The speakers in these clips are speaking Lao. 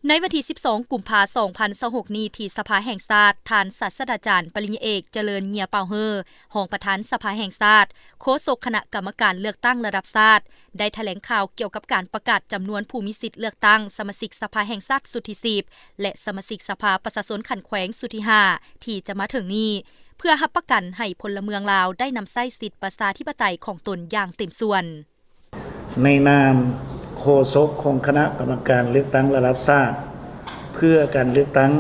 ໃນວັນທີສິບສອງ ກຸມພາ ສອງພັນຊາວຫົກນີ້ ທີ່ສະພາແຫ່ງຊາດ, ທ່ານສາດສະດາຈານ ປະລິນຍາເອກ ຈະເລີນ ເງຍເປົາເຮີ ຮອງປະທານສະພາແຫ່ງຊາດ, ໂຄສົກຄະນະກຳມະການເລືອກຕັ້ງລະດັບຊາດ ໄດ້ຖະແຫຼງຂ່າວກ່ຽວກັບການປະກາດຈຳນວນຜູ້ມີສິດເລືອກຕັ້ງສະມາຊິກສະພາແຫ່ງຊາດຊຸດທີສິບ ແລະ ສະມາຊິກສະພາປະຊາຊົນຂັ້ນແຂວງຊຸດທີຫ້າ ທີ່ຈະມາເຖິງນີ້, ເພື່ອຮັບປະກັນໃຫ້ພົນລະເມືອງລາວໄດ້ນຳໃຊ້ສິດປະຊາທິປະໄຕຂອງຕົນຢ່າງເຕັມສ່ວນ. ໃນນາມໂຄສົກຂອງຄະນະກຳມະການເລືອກຕັ້ງລະດັບຊາດ ເພື່ອການເລືອກຕັ້ງ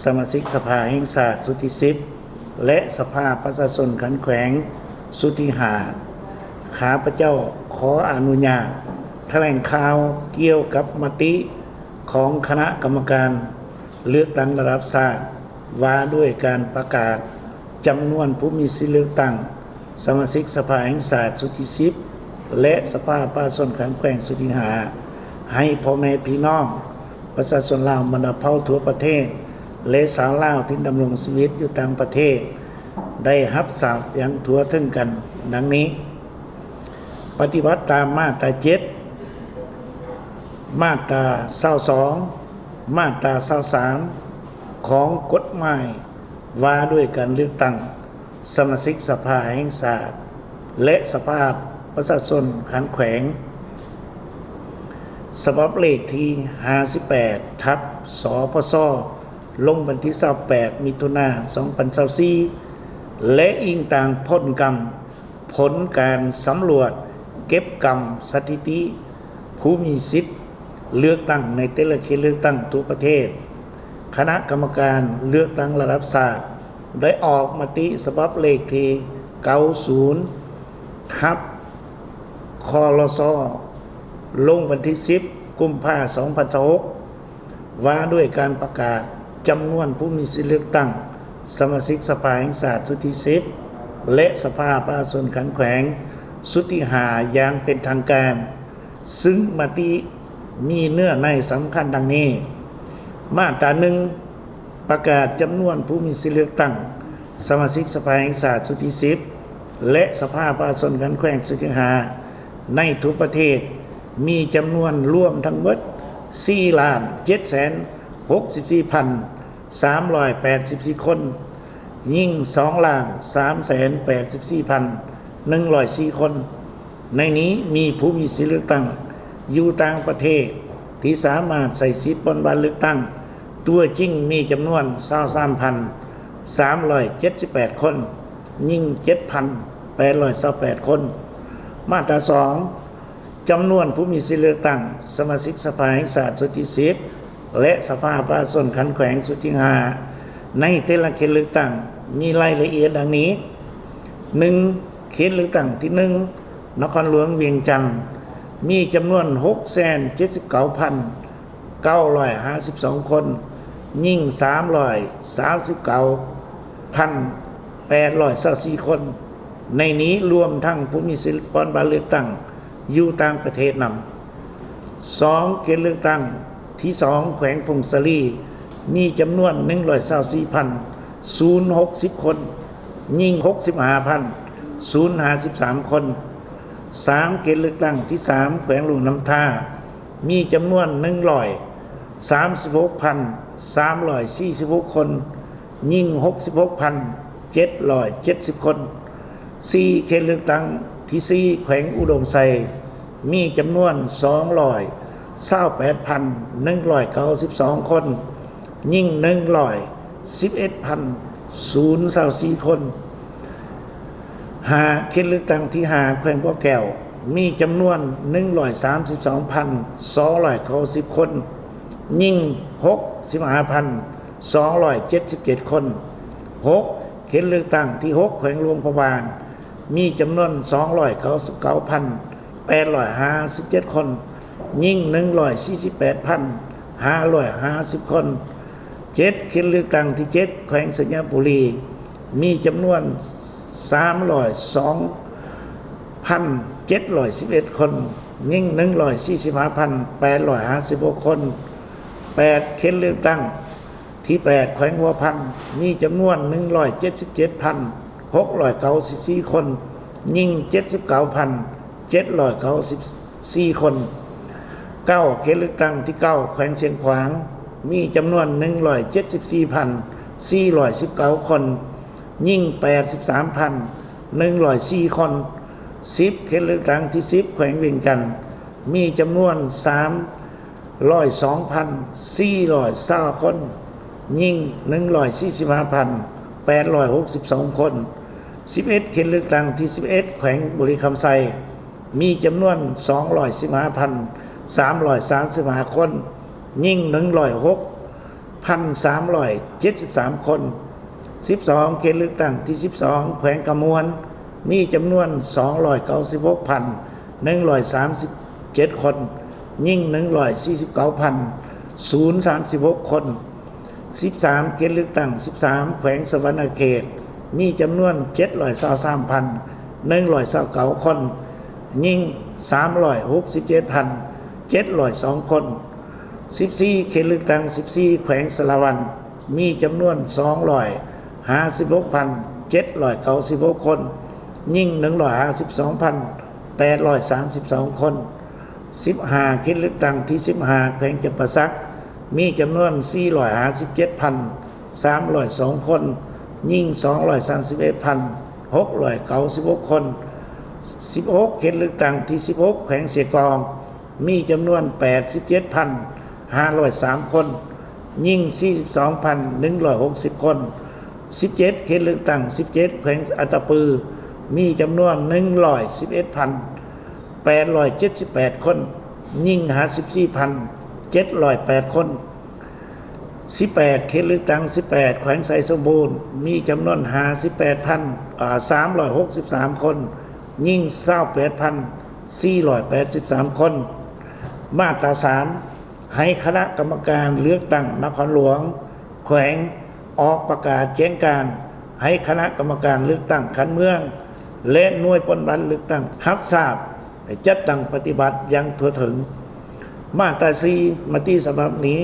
ສະມາຊິກສະພາແຫ່ງຊາດຊຸດທີສິບ ແລະ ສະພາປະຊາຊົນຂັ້ນແຂວງຊຸດທີຫ້າ, ຂ້າພະເຈົ້າຂໍອະນຸຍາດຖະແຫຼງຂ່າວກ່ຽວກັບມະຕິຂອງຄະນະກຳມະການເລືອກຕັ້ງລະດັບຊາດ ວ່າດ້ວຍການປະກາດຈຳນວນຜູ້ມີສິດເລືອກຕັ້ງ ສະມາຊິກສະພາແຫ່ງຊາດຊຸດທີສິບ ແລະ ສະພາປະຊາຊົນຂັ້ນແຂວງຊຸດທີຫ້າ ໃຫ້ພໍ່ແມ່ພີ່ນ້ອງປະຊາຊົນລາວບັນດາເຜົ່າທົ່ວປະເທດ ແລະ ຊາວລາວທີ່ດຳລົງຊີວິດຢູ່ຕ່າງປະເທດ ໄດ້ຮັບຊາບຢ່າງທົ່ວເຖິງກັນ ດັ່ງນີ້. ປະຕິບັດຕາມມາດຕາເຈັດ, ມາດຕາຊາວສອງ, ມາດຕາຊາວສາມ ຂອງກົດໝາຍວ່າດ້ວຍການເລືອກຕັ້ງ ສະມາຊິກສະພາແຫ່ງຊາດ ແລະ ສະພາປະຊາຊົນຂັ້ນແຂວງ ສະບັບເລກທີຫ້າສິບແປດ ທັບ ສພຊ ລົງວັນທີຊາວແປດ ມິຖຸນາ ສອງພັນຊາວສີ່ ແລະ ອີງຕາມຜົນກຳ ຜົນການສຳຫຼວດເກັບກຳສະຖິຕິຜູ້ມີສິດເລືອກຕັ້ງໃນແຕ່ລະເຂດເລືອກຕັ້ງທົ່ວປະເທດ, ຄະນະກຳມະການເລືອກຕັ້ງລະດັບຊາດ ໄດ້ອອກມະຕິສະບັບເລກທີເກົ້າສິບ ທັບ ຄລສ ລົງວັນທີສິບ ກຸມພາ ສອງພັນຊາວຫົກ ວ່າດ້ວຍການປະກາດຈຳນວນຜູ້ມີສິດເລືອກຕັ້ງສະມາຊິກສະພາແຫ່ງຊາດຊຸດທີສິບ ແລະ ສະພາປະຊາຊົນຂັ້ນແຂວງຊຸດທີຫ້າ ຢ່າງເປັນທາງການ, ຊຶ່ງມະຕິມີເນື້ອໃນສຳຄັນດັ່ງນີ້. ມາດຕາໜຶ່ງ ປະກາດຈຳນວນຜູ້ມີສິດເລືອກຕັ້ງສະມາຊິກສະພາແຫ່ງຊາດຊຸດທີສິບ ແລະ ສະພາປະຊາຊົນຂັ້ນແຂວງຊຸດທີຫ້າ ໃນທົ່ວປະເທດ ມີຈຳນວນລວມທັງໝົດ ສີ່ລ້ານເຈັດແສນຫົກສິບສີ່ພັນສາມຮ້ອຍແປດສິບສີ່ຄົນ, ຍິງ ສອງລ້ານສາມແສນແປດສິບສີ່ພັນໜຶ່ງຮ້ອຍສີ່ຄົນ. ໃນນີ້ມີຜູ້ມີສິດເລືອກຕັ້ງຢູ່ຕ່າງປະເທດ ທີ່ສາມາດໃຊ້ສິດປ່ອນບັດເລືອກຕັ້ງຕົວຈິງ ມີຈຳນວນ ຊາວສາມພັນສາມຮ້ອຍເຈັດສິບແປດຄົນ, ຍິງ ເຈັດພັນແປດຮ້ອຍຊາວແປດຄົນ. ມາດຕາສອງ ຈຳນວນຜູ້ມີສິດເລືອກຕັ້ງສະມາຊິກສະພາແຫ່ງຊາດຊຸດທີສິບ ແລະ ສະພາປະຊາຊົນຂັ້ນແຂວງຊຸດທີຫ້າ ໃນແຕ່ລະເຂດເລືອກຕັ້ງ ມີລາຍລະອຽດດັ່ງນີ້. ໜຶ່ງ ເຂດເລືອກຕັ້ງທີໜຶ່ງ ນະຄອນຫຼວງວຽງຈັນ ມີຈຳນວນ ຫົກແສນເຈັດສິບເກົ້າພັນເກົ້າຮ້ອຍຫ້າສິບສອງຄົນ, ຍິງ ສາມຮ້ອຍສາມສິບເກົ້າພັນແປດຮ້ອຍຊາວສີ່ຄົນ. ໃນນີ້ລວມທັງຜູ້ມີສິດປ່ອນບັດເລືອກຕັ້ງຢູ່ຕ່າງປະເທດນຳ. ສອງ ເຂດເລືອກຕັ້ງທີສອງ ແຂວງຜົ້ງສາລີ ມີຈຳນວນ ໜຶ່ງຮ້ອຍຊາວສີ່ພັນສູນຫົກສິບຄົນ, ຍິງ ຫົກສິບຫ້າພັນສູນຫ້າສິບສາມຄົນ. ສາມ ເຂດເລືອກຕັ້ງທີສາມ ແຂວງຫຼວງນ້ຳທາ ມີຈຳນວນ ໜຶ່ງຮ້ອຍສາມສິບຫົກພັນສາມຮ້ອຍສີ່ສິບຫົກຄົນ, ຍິງ ຫົກສິບຫົກພັນເຈັດຮ້ອຍເຈັດສິບຄົນ. ສີ່ ເຂດເລືອກຕັ້ງທີສີ່ ແຂວງອຸດົມໄຊ ມີຈຳນວນ ສອງຮ້ອຍຊາວແປດພັນໜຶ່ງຮ້ອຍເກົ້າສິບສອງຄົນ, ຍິງ ໜຶ່ງຮ້ອຍສິບເອັດພັນສູນຊາວສີ່ຄົນ. ຫ້າ ເຂດເລືອກຕັ້ງທີຫ້າ ແຂວງບໍ່ແກ້ວ ມີຈຳນວນ ໜຶ່ງຮ້ອຍສາມສິບສອງພັນສອງຮ້ອຍເກົ້າສິບຄົນ, ຍິງ ຫົກສິບຫ້າພັນສອງຮ້ອຍເຈັດສິບເຈັດຄົນ. ຫົກ ເຂດເລືອກຕັ້ງທີຫົກ ແຂວງຫຼວງພະບາງ ມີຈຳນວນ ສອງຮ້ອຍເກົ້າສິບເກົ້າພັນແປດຮ້ອຍຫ້າສິບເຈັດຄົນ, ຍິງ ໜຶ່ງຮ້ອຍສີ່ສິບແປດພັນຫ້າຮ້ອຍຫ້າສິບຄົນ. ເຈັດ ເຂດເລືອກຕັ້ງທີເຈັດ ແຂວງໄຊຍະບູລີ ມີຈຳນວນ ສາມຮ້ອຍສອງພັນເຈັດຮ້ອຍສິບເອັດຄົນ, ຍິງ ໜຶ່ງຮ້ອຍສີ່ສິບຫ້າພັນແປດຮ້ອຍຫ້າສິບຫົກຄົນ. ແປດ ເຂດເລືອກຕັ້ງທີແປດ ແຂວງຫົວພັນ ມີຈຳນວນ ໜຶ່ງຮ້ອຍເຈັດສິບເຈັດພັນຫົກຮ້ອຍເກົ້າສິບສີ່ຄົນ, ຍິງ ເຈັດສິບເກົ້າພັນເຈັດຮ້ອຍເກົ້າສິບສີ່ຄົນ. ເກົ້າ ເຂດເລືອກຕັ້ງທີເກົ້າ ແຂວງຊຽງຂວາງ ມີຈຳນວນໜຶ່ງຮ້ອຍເຈັດສິບສີ່ພັນສີ່ຮ້ອຍສິບເກົ້າຄົນ, ຍິງແປດສິບສາມພັນໜຶ່ງຮ້ອຍສີ່ຄົນ. ສິບ ເຂດເລືອກຕັ້ງທີສິບ ແຂວງວຽງຈັນ ມີຈຳນວນສາມຮ້ອຍສອງພັນສີ່ຮ້ອຍຊາວຄົນ, ຍິງໜຶ່ງຮ້ອຍສີ່ສິບຫ້າພັນແປດຮ້ອຍຫົກສິບສອງຄົນ. ສິບເອັດ ເຂດເລືອກຕັ້ງທີສິບເອັດ ແຂວງບໍລິຄຳໄຊ ມີຈຳນວນສອງຮ້ອຍສິບຫ້າພັນສາມຮ້ອຍສາມສິບຫ້າຄົນ, ຍິງໜຶ່ງຮ້ອຍຫົກພັນສາມຮ້ອຍເຈັດສິບສາມຄົນ. ສິບສອງ ເຂດເລືອກຕັ້ງທີສິບສອງ ແຂວງຄຳມ່ວນ ມີຈຳນວນສອງຮ້ອຍເກົ້າສິບຫົກພັນໜຶ່ງຮ້ອຍສາມສິບເຈັດຄົນ, ຍິງໜຶ່ງຮ້ອຍສີ່ສິບເກົ້າພັນສາມສິບຫົກຄົນ. ສິບສາມ ເຂດເລືອກຕັ້ງສິບສາມ ແຂວງສະຫວັນນະເຂດ ມີຈຳນວນເຈັດຮ້ອຍຊາວສາມພັນໜຶ່ງຮ້ອຍຊາວເກົ້າຄົນ, ຍິງສາມຮ້ອຍຫົກສິບເຈັດພັນເຈັດຮ້ອຍສອງຄົນ. ສິບສີ່ ເຂດເລືອກຕັ້ງສິບສີ່ ແຂວງສາລະວັນ ມີຈຳນວນສອງຮ້ອຍຫ້າສິບຫົກພັນເຈັດຮ້ອຍເກົ້າສິບຫົກຄົນ, ຍິງໜຶ່ງຮ້ອຍຫ້າສິບສອງພັນແປດຮ້ອຍສາມສິບສອງຄົນ. ສິບຫ້າ ເຂດເລືອກຕັ້ງທີສິບຫ້າ ແຂວງຈຳປາສັກ ມີຈຳນວນສີ່ຮ້ອຍຫ້າສິບເຈັດພັນສາມຮ້ອຍສອງຄົນ, ຍິງສອງຮ້ອຍສາມສິບເອັດພັນຫົກຮ້ອຍເກົ້າສິບຫົກຄົນ. ສິບຫົກ ເຂດເລືອກຕັ້ງທີສິບຫົກ ແຂວງເຊກອງ ມີຈຳນວນແປດສິບເຈັດພັນຫ້າຮ້ອຍສາມຄົນ, ຍິງສີ່ສິບສອງພັນໜຶ່ງຮ້ອຍຫົກສິບຄົນ. ສິບເຈັດ ເຂດເລືອກຕັ້ງສິບເຈັດ ແຂວງອັດຕະປື ມີຈຳນວນໜຶ່ງຮ້ອຍສິບເອັດພັນແປດຮ້ອຍເຈັດສິບແປດຄົນ, ຍິງຫ້າສິບສີ່ພັນເຈັດຮ້ອຍແປດຄົນ. ສິບແປດ ເຂດເລືອກຕັ້ງສິບແປດ ແຂວງໄຊສົມບູນ ມີຈຳນວນຫ້າສິບແປດພັນ ເອີ່ ສາມຮ້ອຍຫົກສິບສາມຄົນ, ຍິງຊາວແປດພັນສີ່ຮ້ອຍແປດສິບສາມຄົນ. ມາດຕາສາມ ໃຫ້ຄະນະກຳມະການເລືອກຕັ້ງນະຄອນຫຼວງ ແຂວງ ອອກປະກາດແຈ້ງການໃຫ້ຄະນະກຳມະການເລືອກຕັ້ງຂັ້ນເມືອງ ແລະ ໜ່ວຍປ່ອນບັດເລືອກຕັ້ງຮັບຊາບ ແລະ ຈັດຕັ້ງປະຕິບັດຢ່າງທົ່ວເຖິງ. ມາດຕາສີ່ ມະຕິສະບັບນີ້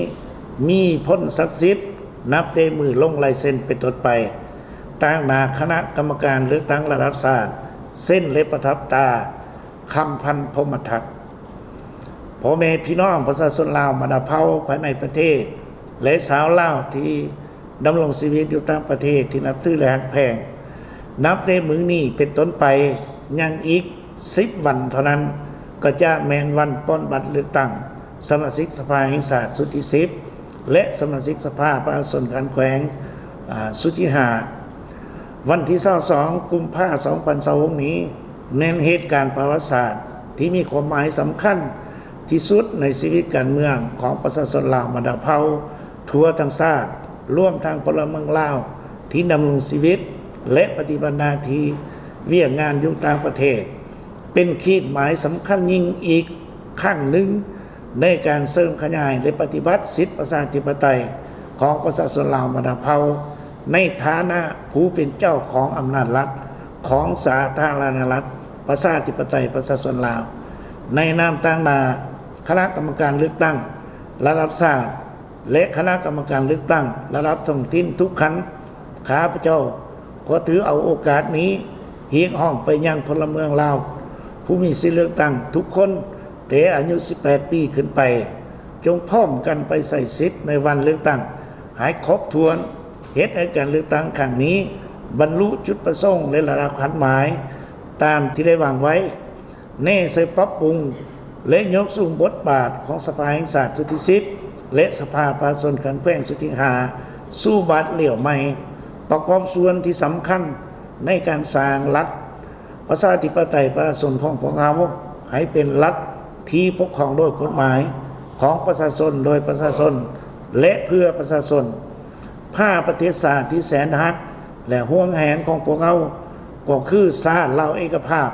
ມີຜົນສັກສິດນັບແຕ່ມື້ລົງລາຍເຊັນເປັນຕົ້ນໄປ, ຕາງໜ້າຄະນະກຳມະການເລືອກຕັ້ງລະດັບຊາດ ເຊັນ ແລະ ປະທັບຕາ ຄຳພັນ ພົມມະທັດ. ພໍ່ແມ່ພີ່ນ້ອງປະຊາຊົນລາວບັນດາເຜົ່າພາຍໃນປະເທດ ແລະ ຊາວລາວທີ່ດຳລົງຊີວິດຢູ່ຕ່າງປະເທດທີ່ນັບຖື ແລະ ຮັກແພງ, ນັບແຕ່ມື້ນີ້ເປັນຕົ້ນໄປ ຍັງອີກສິບວັນເທົ່ານັ້ນ ກໍຈະແມ່ນວັນປ່ອນບັດເລືອກຕັ້ງສະມາຊິກສະພາແຫ່ງຊາດຊຸດທີສິບ ແລະ ສະມາຊິກສະພາປະຊາຊົນຂັ້ນແຂວງ ອາ ຊຸດທີຫ້າ. ວັນທີຊາວສອງ ກຸມພາ ສອງພັນຊາວຫົກນີ້ ແມ່ນເຫດການປະຫວັດສາດທີ່ມີຄວາມໝາຍສຳຄັນທີ່ສຸດໃນຊີວິດການເມືອງຂອງປະຊາຊົນລາວບັນດາເຜົ່າທົ່ວທັງຊາດ, ລວມທັງພົນລະເມືອງລາວທີ່ດຳລົງຊີວິດ ແລະ ປະຕິບັດໜ້າທີ່ວຽກງານຢູ່ຕ່າງປະເທດ. ເປັນຂີດໝາຍສຳຄັນຍິ່ງອີກຄັ້ງໜຶ່ງ ໃນການເສີມຂະຫຍາຍ ແລະ ປະຕິບັດສິດປະຊາທິປະໄຕຂອງປະຊາຊົນລາວບັນດາເຜົ່າ ໃນຖານະຜູ້ເປັນເຈົ້າຂອງອຳນາດລັດ ຂອງສາທາລະນະລັດ ປະຊາທິປະໄຕ ປະຊາຊົນລາວ. ໃນນາມຕາງໜ້າຄະນະກຳມະການເລືອກຕັ້ງລະດັບຊາດ ແລະ ຄະນະກຳມະການເລືອກຕັ້ງລະດັບທ້ອງຖິ່ນທຸກຂັ້ນ, ຂ້າພະເຈົ້າຂໍຖືເອົາໂອກາດນີ້ຮຽກຮ້ອງໄປຍັງພົນລະເມືອງລາວຜູ້ມີສິດເລືອກຕັ້ງທຸກຄົນ ແຕ່ອາຍຸສິບແປດປີຂຶ້ນໄປ, ຈົ່ງພ້ອມກັນໄປໃຊ້ສິດໃນວັນເລືອກຕັ້ງໃຫ້ຄົບຖ້ວນ, ເຮັດໃຫ້ການເລືອກຕັ້ງຄັ້ງນີ້ບັນລຸຈຸດປະສົງ ແລະ ລະດັບຄາດໝາຍຕາມທີ່ໄດ້ວາງໄວ້. ແນໃສ່ປັບປຸງ ແລະ ຍົກສູງບົດບາດຂອງສະພາແຫ່ງຊາດຊຸດທີສິບ ແລະ ສະພາປະຊາຊົນຂັ້ນແຂວງຊຸດທີຫ້າ ສູ່ບາດລ້ຽວໃໝ່, ປະກອບສ່ວນທີ່ສຳຄັນໃນການສ້າງລັດປະຊາທິປະໄຕປະຊາຊົນຂອງພວກເຮົາ ໃຫ້ເປັນລັດທີ່ປົກຄອງໂດຍກົດໝາຍ, ຂອງປະຊາຊົນ ໂດຍປະຊາຊົນ ແລະ ເພື່ອປະຊາຊົນ. ພາປະເທດຊາດທີ່ແສນຮັກ ແລະ ຫວງແຫນຂອງພວກເຮົາ ກໍຄືຊາດລາວເອກະພາບ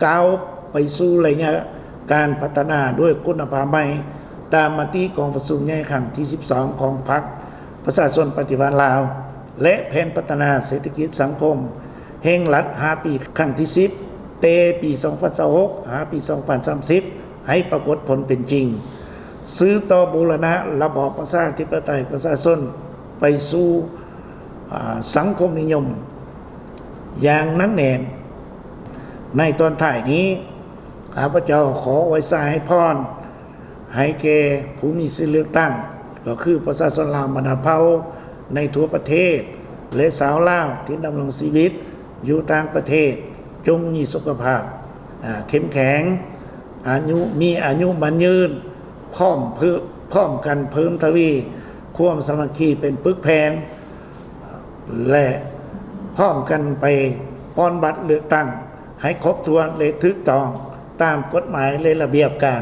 ກ້າວໄປສູ່ໄລຍະການພັດທະນາດ້ວຍຄຸນນະພາບໃໝ່, ຕາມມະຕິກອງປະຊຸມໃຫຍ່ຄັ້ງທີສິບສອງຂອງພັກປະຊາຊົນປະຕິວັດລາວ ແລະ ແຜນພັດທະນາເສດຖະກິດສັງຄົມແຫ່ງລັດຫ້າປີຄັ້ງທີສິບ ແຕ່ປີສອງພັນຊາວຫົກ ຫາປີສອງພັນສາມສິບ ໃຫ້ປາກົດຜົນເປັນຈິງ, ສືບຕໍ່ບູລະນະລະບອບປະຊາທິປະໄຕປະຊາຊົນໄປສູ່ ອາ ສັງຄົມນິຍົມຢ່າງໜັກແໜ້ນ. ໃນຕອນທ້າຍນີ້ ຂ້າພະເຈົ້າຂໍອວຍສາໃຫ້ພອນ ໃຫ້ແກ່ຜູ້ມີສິດເລືອກຕັ້ງ ກໍຄືປະຊາຊົນລາວບັນດາເຜົ່າໃນທົ່ວປະເທດ ແລະ ຊາວລາວທີ່ດຳລົງຊີວິດຢູ່ຕ່າງປະເທດ ຈົ່ງມີສຸຂະພາບ ອາ ເຂັ້ມແຂງ ອາຍຸ ມີອາຍຸໝັ້ນຍືນ ພ້ອມເພີ່ມ ພ້ອມກັນເພີ່ມທະວີຄວາມສາມັກຄີເປັນປຶກແຜ່ນ ແລະ ພ້ອມກັນໄປປ່ອນບັດເລືອກຕັ້ງໃຫ້ຄົບຖ້ວນ ແລະ ຖືກຕ້ອງຕາມກົດໝາຍ ແລະ ລະບຽບການ.